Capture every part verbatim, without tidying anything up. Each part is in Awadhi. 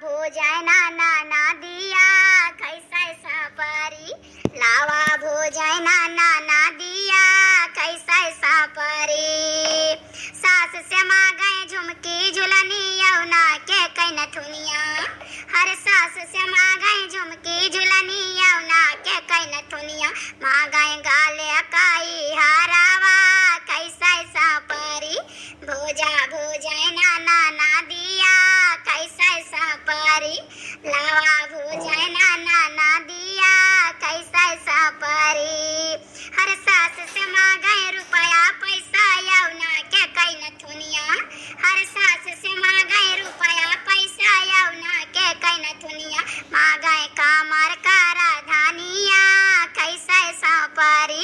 भोजै ना ना नदिया कैसै सँपरी, लावा भोजै ना ना नदिया कैसै सँपरी। सास से माँगै झुमकी झुलनी अउर नाक के नथुनिया, हर सास से माँगै झुमकी झुलनी अउर नाक के नथुनिया, माँगै गले कै हरवा कैसै सँपरी। भोजा भोजै ना ना नदिया कैसै सँपरी, लावा भोजै ना ना नदिया कैसै सँपरी। हर सास से माँगै रुपया पैसा अउर नाक के नथुनिया, हर सास से माँगै रुपया पैसा अउर नाक के नथुनिया, माँगै कमर कै धनिया कैसै सँपरी।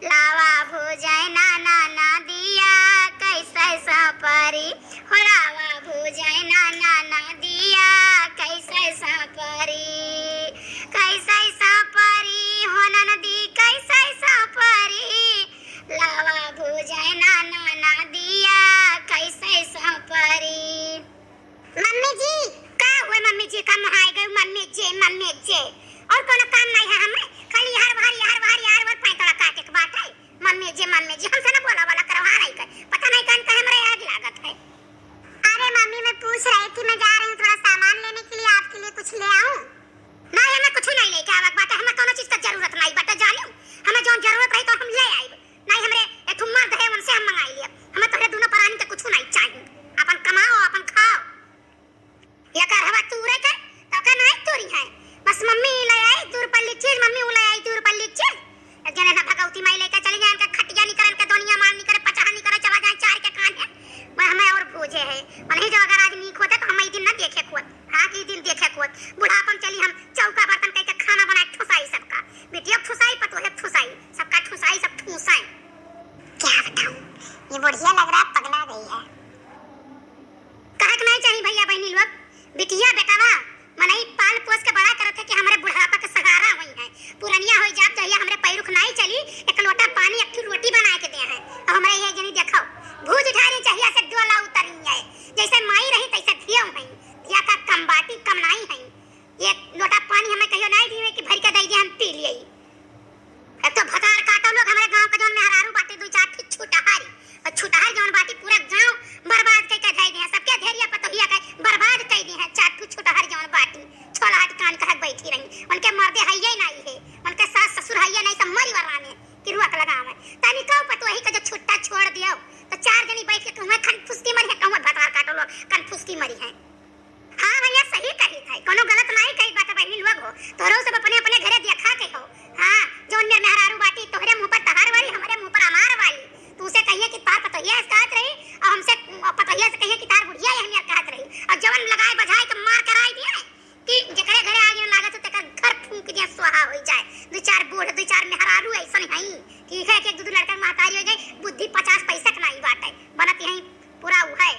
लावा भोजै ना ना नदिया कैसै सँपरी, हो लावा भोजै ना ना नदिया कैसै सँपरी, कैसै सँपरी, हो ननदी कैसै सँपरी, लावा भोजै ना ना नदिया कैसै सँपरी। मम्मी जी, का हुआ मम्मी जी, का मुहाय गयू मम्मी जी, मम्मी जी? और कोनो काम नाहीं है हमें, खाली हर भर, हर भर, हर भर पैंतरा काटे के बात है। मम्मी जी, मम्मी जी, हमसे ना बोला वाला करो, हाँ नाहीं कर, पता नाहीं कौन का हमरे आग लागत है। अरे मम्मी, मैं पूछ रही थी, मैं जा रही हूँ थोड़ा सामान लेने के लिए, आपके लिए कुछ ले आऊँ? नाहीं, हमें कुछ नाहीं लेके आवक बाटे, हमें कोनो चीज का जरूरत नाहीं बाटे, जानियो, हमें जौन जरूरत रही तो हम ले आइब। नाहीं, हमरे एथु मर्द है, उनसे हम मंगाई लियब। हमें तोहरे दुनो परानी के कुछ नाहीं चाहिए। अपन कमाओ, अपन खाओ। या गरहवा तूरे के, तो का नाहीं तूरी है। बस मम्मी ले आई दू रुपल्ली चीज, मम्मी उ ले आई दू रुपल्ली चीज। एक जने ना भगवती माई लेके चली जाए, इनके खटिया निकरे, इनके दोनिया मार निकरे, पचहा निकरे, चला जाए चार के कान है। मैं हमें और भूजे है। उन्हीं जो अगर आज नीक होते तो हम ई दिन ना देखे खुद। हाँ, कि ई दिन देखे खुद। बुढ़ापन चली हम चौका बर्तन कह के खाना बनाए ठुसाई सबका। बेटिया ठुसाई, पतोहे ठुसाई, सबका ठुसाई, सब ठुसाई। क्या बताऊं, ये बुढ़िया लग रहा है पगला गई है। कहे के नाहीं चाही भइया बहिनी लोग, बिटिया बेटवा मनई पाल पोस के बड़ा करत है कि हमरे बुढ़ापा के सहारा होई है। पुरनिया होई जाब जहिया हमरे पैरुख नाहीं चली, एक लोटा पानी एक ठो रोटी बनाए के दे है। अब हमरे ये जनी देखो, भूज ढारी जहिया से डोला उतरी है, जैसे माई रही तैसे धियो है। धिया का कम बाटी कम नाहीं है, एक लोटा पानी हमें कहियो नाहीं दिए कि भर के दे दे हम पी लिए। एक तो भतार काटो लोग, हमरे गाँव के जौन मेहरारू बाटी दुइ चार ठे छुटहरी, और छुटहर जौन बाटी पूरा गाँव बर्बाद कइ के धइ दिहे, सबके धेरिया पतोहिया के बर्बाद कइ दिहे। चार ठे छुटहर जौन बाटी छोलहट कान कहक बैठी रही, उनके मर्दे हइये नाहीं है, उनके सास ससुर हइये नाहीं, सब मरी वराने कि रुआ के लगावे। तनी कहू पतोही के जो छुट्टा छोड़ दियो तो चार जनी बैठ के कहूँ खन फुसकी मरी है, कहूँ भतार काटो लोग खन फुसकी मरी है। हाँ भइया, सही कहित है, कोनो गलत नाहीं कहित बाटे बहिनी लोग हो, तोहरो सब अपने अपने घरे देखा के हो। हाँ, जौन मेर मेहरारू बाटी, तोहरे मुँह पर तहार वाली, हमरे मुँह पर हमार वाली। तू से कहिए कि तहार पतोहिया ऐस कहत रही, और हमसे पतोहिया से कहिए कि तहार बुढ़िया यह मेर कहत रही, और जवन लगाए बजाए के मार कराई दिए कि जेकरे घरे आगे लागत हो, तेकर घर फूंक दिए, स्वाहा होई जाए। दुइ चार बूढ़, दुइ चार मेहरारू ऐसन हई कि एक एक दू दू लड़का के महतारी हो जाए, बुद्धि पचास पैसा के नाहीं बाटे, बनत यहीं पूरा उहै।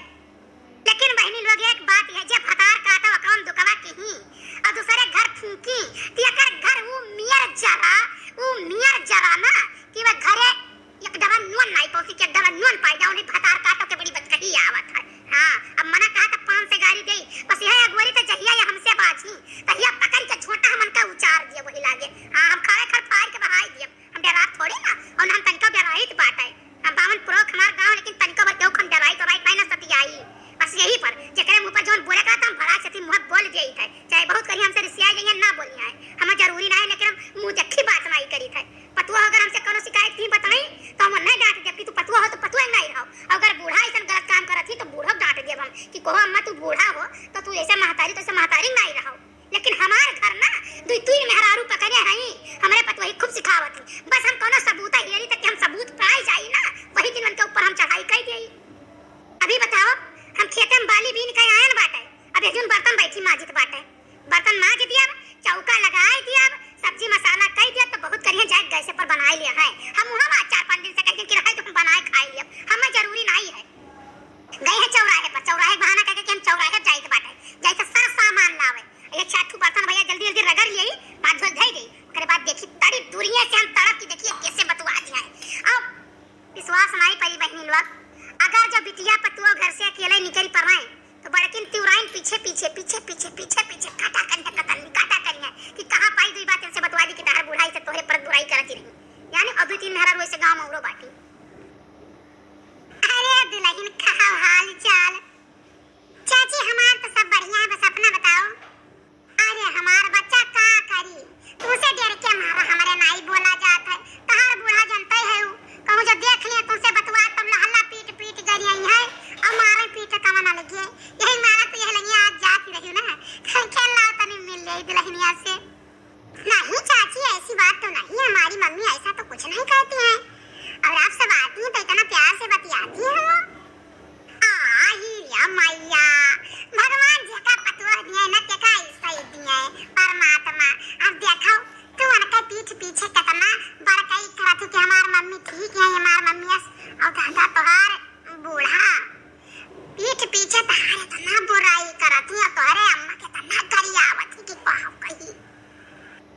लेकिन बहिनी लोग, एक बात है, जे भतार काटा ओकवन दुखवा किही और दूसरे घर फूंकी, तो एकर घर ऊ मियर जरा, ऊ मियर जरा ना कि वह घरे एक डबा नून नाहीं पहुँची, कि एक डबा नून पाई जाओ, नहीं भतार काटो के बड़ी बतकही आवत है। हाँ, अब मना कहा तो पान से गारी दे, बस यह अगोरी तो जहिया ये हमसे बाजी, तहिया पकड़ के छोटा हमन का उचार दिए वही लागे। हाँ, हम खड़े खड़ फाड़ के बहाई दिए। हम डरात थोड़ी ना, और ना हम तनिको डराइत बाटे। हम बावन पुरौख हमार गाँव, लेकिन तनिको भर केहू हम डराइत ओराइत नाहीं ना सतियाई। बस यही पर, जेकरे मुँह पर जौन बोले का, तो हम भड़ा से मुँह बोल देइत है। चाहे बहुत करी हमसे रिसियाई जाइए, ना बोली है। हमें जरूरी नाहीं, लेकिन हम मुँह देखी बात नाहीं करीत है। पतुआ अगर हमसे कोनो शिकायत की बताई, तो हम उन्हें डांट देब कि तू पतुआ हो, तो पतुआ ही नाहीं रहो। और अगर बूढ़ा ऐसन गलत काम करत ही, तो बूढ़ो डांट देब हम कि कहो, "अम्मा, तू बूढ़ा हो, तो तू ऐसे महतारी, तो ऐसे महतारी नाहीं रहो।" लेकिन हमार घर ना दुई तीन मेहरारू पकड़े हई, हमरे पतोही खूब सिखावत ही। बस हम कोनो सबूत हेरी तक कि हम सबूत पाए जाई ना, वही दिन उनके ऊपर हम चढ़ाई कई देई। अभी बताओ, हम खेते में बाली बीन के आयन बाटे, अब एक जन बर्तन बैठी माजित बाटे, बर्तन माज दिया, चौका लगाए दिया, सब्जी मसाला कई दिया, तो बहुत करिए जाए गैस पर बनाए लिया है। हम वहाँ चार पाँच दिन से कह दिन कि रहे तो हम बनाए खाए लिया, हमें जरूरी नाहीं है। गई है चौराहे पर, चौराहे के बहाना करके कि हम चौराहे जाइत बाटे, जाइत सर सामान लावे। ये चार ठू बर्तन भइया जल्दी जल्दी रगड़ लिया, हाथ धो धई दे। ओकरे बाद देखी तड़ी दूरिये से हम तड़प की देखिए कैसे बतुआ दिया है। अब विश्वास नाहीं परी बहिनी लोग, अगर जो बिटिया पतुआ घर से अकेले निकल पड़े तो बड़किन तिउराइन पीछे, पीछे, पीछे, पीछे, पीछे, पीछे काटा करिहैं, कतरनी काटा करिहैं कि कहाँ पाई दुई बात इनसे बतवा दी कि तहार बुढ़ाई से तोहरे परत बुराई करत ही रही। यानी अउ दुई तीन मेहरारू ऐसे गाँव में औरो बाटी। अरे दुलहिन, का हाल चाल? चाची, हमार तो सब बढ़िया है, बस अपना बताओ। अरे हमार बच्चा का करी, तुमसे डर के मारा हमरे नाई बोला जात है। तहार बूढ़ा जनते है उ, कहूँ जो देख लिया तुमसे बतुआ तब लहला पीट पीट गरियाई है और मारे पीट कवन लगे। यही मारा तो यह लगिया आज जात ही रही ना, खेल लाओ तनी मिल जाई दुलहिनिया से। नहीं चाची, ऐसी बात तो नहीं, हमारी मम्मी ऐसा तो कुछ नहीं कहती हैं। और आप सब आती हैं तो इतना प्यार से बतियाती हैं वो। आही रे मैया, भगवान जेका पतोह दिए न तेका ऐसा ही दिए परमात्मा। अब देखो, तू उनके पीठ पीछे कितना बड़काई करत हो कि हमार मम्मी ठीक है, हमार मम्मी अस-, और दादा तोहार बूढ़ा पीठ पीछे तहार इतना बुराई करत ही और तोहरे अम्मा के इतना गरियावत ही कि का कही।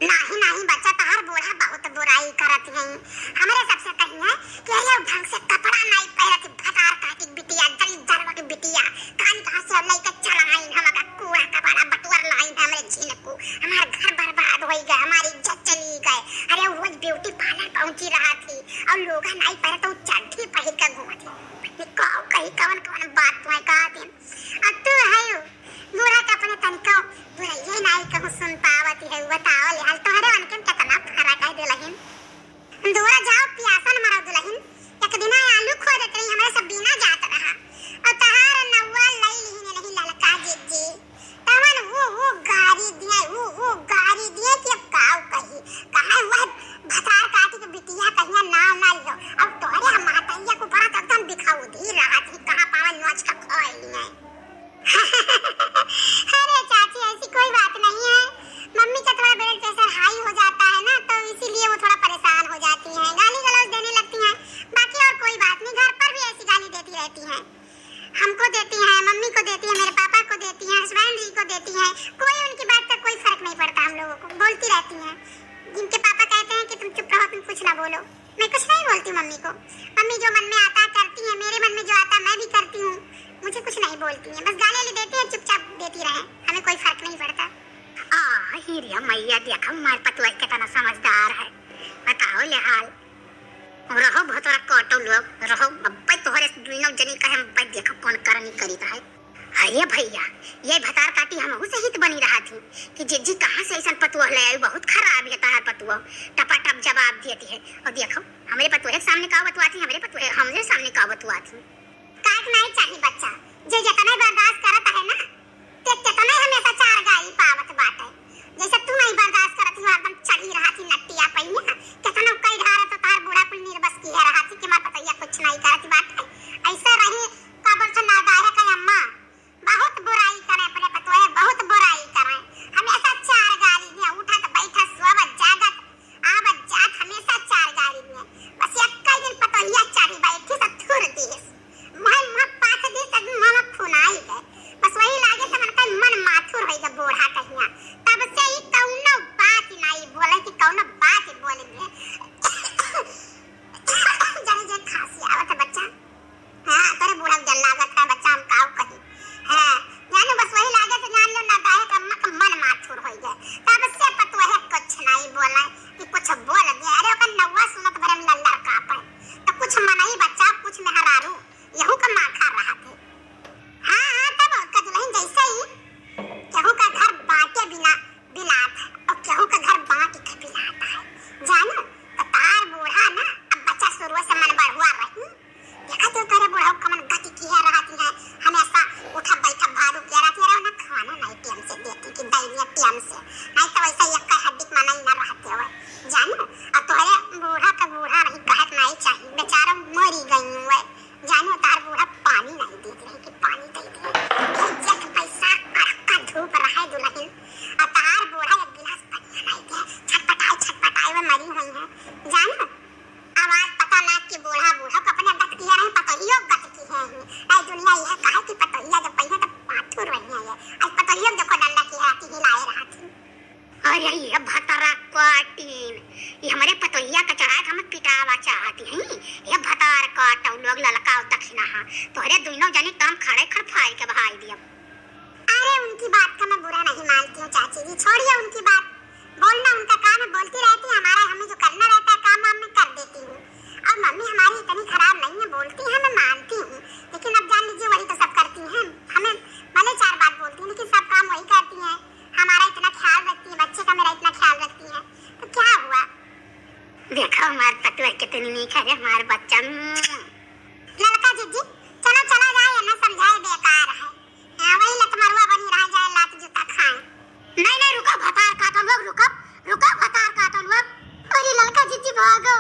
नाही, नाही बच्चा, तहार बूढ़ा बहुत बुराई करत ही। हमरे सबसे कही है कि अरे ढंग से कपड़ा नाही पहनत ही, भतार काटी बिटिया, दलिद्दरवा की बिटिया, कान कहाँ से लइके चला आइन, हम का कूड़ा कबाड़ा बटोर लाइन हमरे झिनकू, हमार घर बर्बाद होई गए, हमारी इज्जत चली गए। अरे वो ब्यूटी पार्लर पहुँची रहत ही और लोगा नाही पहनत तो चड्ढी पहिर के घूमत ही। का कही कवन कवन बात तुम्हें कहा दिन। अब तू है बूढ़ा के अपने तनिको बुराइये नाई कहूँ सुन पावत है, बताओ ले हाल तोहरे उनके में कितना फर्क है दुलहिन। दूरा जाओ पियासन मरो दुलहिन, एक दिन आलू खोदत रही हमरे सब बीना जात रहा और तहार नौवा लई लिहिन नहीं ललका जिज्जी, तवन वो वो गारी दिए, वो वो गारी दिए कि अब काऊ कही, कहे वह भतार काटी के बिटिया कहिया नाम ना लियो, अब तोहरे हम महतैया को बड़ा एकदम दिखाऊ दी रहा थी, कहाँ पावन नोच का खोई है। अरे चाची, ऐसी कोई बात नहीं है। मम्मी का थोड़ा blood pressure high हो जाता है ना, तो इसीलिए वो थोड़ा परेशान हो जाती हैं, गाली गलौज देने लगती हैं। बाकी और कोई बात नहीं, घर पर भी ऐसी गाली देती रहती हैं। हमको देती हैं, मम्मी को देती हैं, मेरे पापा को देती हैं, husband जी को देती हैं। कोई उनकी बात का कोई फर्क नहीं पड़ता हम लोगों को, बोलती रहती हैं। जिनके पापा कहते हैं कि तुम चुप रहो, तुम कुछ ना बोलो, मैं कुछ नहीं बोलती मम्मी को। मम्मी जो मन में आता है करती हैं, मेरे मन में जो आता है मैं भी करती हूँ, मुझे कुछ नहीं बोलती हैं, बस गाली वाली देती हैं, चुपचाप देती रहें, हमें कोई फर्क नहीं पड़ता। आ, ही रे मैया, देखा हमार पतोह कितना समझदार है, बताओ ले हाल। रहो भतोरा काटो लोग, रहो, अब्बे तोहरे दुइनो जनी का हम अब्बे देखो कौन करनी करी है। अरे भैया, ये भतार काटी हमहू से हित बनी रहा थी कि जिज्जी कहाँ से ऐसन पतोह ले आई, बहुत खराब है तहार पतोह, टपाटप जवाब देती है। और देखो, हमरे पतोहे के सामने का बतुआती, हमरे पतोहे, हमरे सामने का बतुआती। काहे के नाई चाही बच्चा, जे जितना बर्दाश्त करत है ना, ते केतना हमेशा चार गारी पावत बाटे। जैसे तू नहीं बर्दाश्त करत ही, हरदम चढ़ी रहत ही नटिया पहिया, केतना कई ढारे तो तहार बूढ़ा कुल निर्बस किहे रहत ही कि हमार पतोहिया कुछ नहीं करत बाटे। ऐसे रही, का बोलत नादाहे का अम्मा, बहुत बुराई करे अपने पतोहे, बहुत बुराई करे। हमेशा चार गारी दिए, उठत बैठत सोवत जागत आवत जात हमेशा चार गारी में। बस एक्कै दिन पतोहिया चढ़ी बैठी से थुर दिस। मुँह, मुँह पाथ दिस, तब मुँह में खून आई गए। बस वही लागे से मन का मन माथुर होई गए बूढ़ा कहिया। तब से ई कौनो बात नाई बोले कि कौनो बात बोले में। जरे जे खांसी आवत है बच्चा। हाँ, तोरे बूढ़ा के जन लागत है, बच्चा हम काऊ कही। हाँ, जानो बस वही लागे से जान लो ना, गाहे का अम्मा का मन माथुर होई गए। तब से पतोहे कुछ नाई बोले कि कुछ बोल दे। अरे ओकर नौवा सुनत भरे में लल्लर कापे। तो कुछ मनई बच्चा, कुछ मेहरारू, यहू का माखा रहा थे। हाँ, हाँ, तब का दुलहिन जैसे ही केहू का घर बांटे बिना बिलात है, और केहू का घर बांट के बिलात है। जानो, तो तार बूढ़ा ना, अब बच्चा शुरू से मन बढ़ुआ रही। देखा तो तोरे बुढ़ऊ कमन गति किहे रहती है, हमेशा उठा बैठा भारू किहे रहती है, ना खाना नहीं टेम से देती कि दैनिया टेम से, नहीं तो वैसा एक्का हड्डी के मनई ना रहते हुए, जानो। और तोरे बूढ़ा का बूढ़ा नहीं कहत नहीं चाहिए, बेचारा मरी गई हुए, जानो। तार बूढ़ा पानी नहीं देती रही कि पानी दे दे, ये जेठ बैसाख कड़क का धूप रहे दुलहिन, और तार बूढ़ा एक गिलास पनिया नहीं दे, छटपटाए छटपटाए हुए मरी हुई है, जानो। अब आज पता लाग कि बूढ़ा बूढ़ा को अपने गत किहे रहे, पतोहियो गत किहे हैं। आई दुनिया यह कहे कि पतोहिया जब पहिया तब पाथुर रही है। आज पतोहियो देखो डंडा की हाथी हिलाए रहा थी। अरे ये भतारा काटिन, ये हमरे पतोहिया का चढ़ा के हमें पिटावा चाहती हैं। ये भतार काटो लोग ललकाओ दखिना हा, तोहरे दुइनो जनी काम खड़े खड़फाई के बहाई दिया। की बात का मैं बुरा नहीं मानती हूँ चाची जी, छोड़िए उनकी बात। बोलना उनका काम है, बोलती रहती है, हमारा, हमें जो करना रहता है काम वाम मैं कर देती हूँ। और मम्मी हमारी इतनी खराब नहीं है, बोलती है, मैं मानती हूँ, लेकिन अब जान लीजिए वही तो सब करती हैं। हमें भले चार बात बोलती हैं लेकिन सब काम वही करती हैं। हमारा इतना ख्याल रखती है, बच्चे का मेरा इतना ख्याल रखती है, तो क्या हुआ? देखो हमार पतोह कितनी नीक है रे, हमार बच्चा। ललका जिज्जी, चलो चला जाए, ना समझाए बेकार है। हाँ, वही लतमरुआ बनी रह जाए, लात जूता खाए। नहीं, नहीं, रुको, भतार काटो लोग, रुको, रुको, भतार काटो लोग। अरे ललका जिज्जी भागो,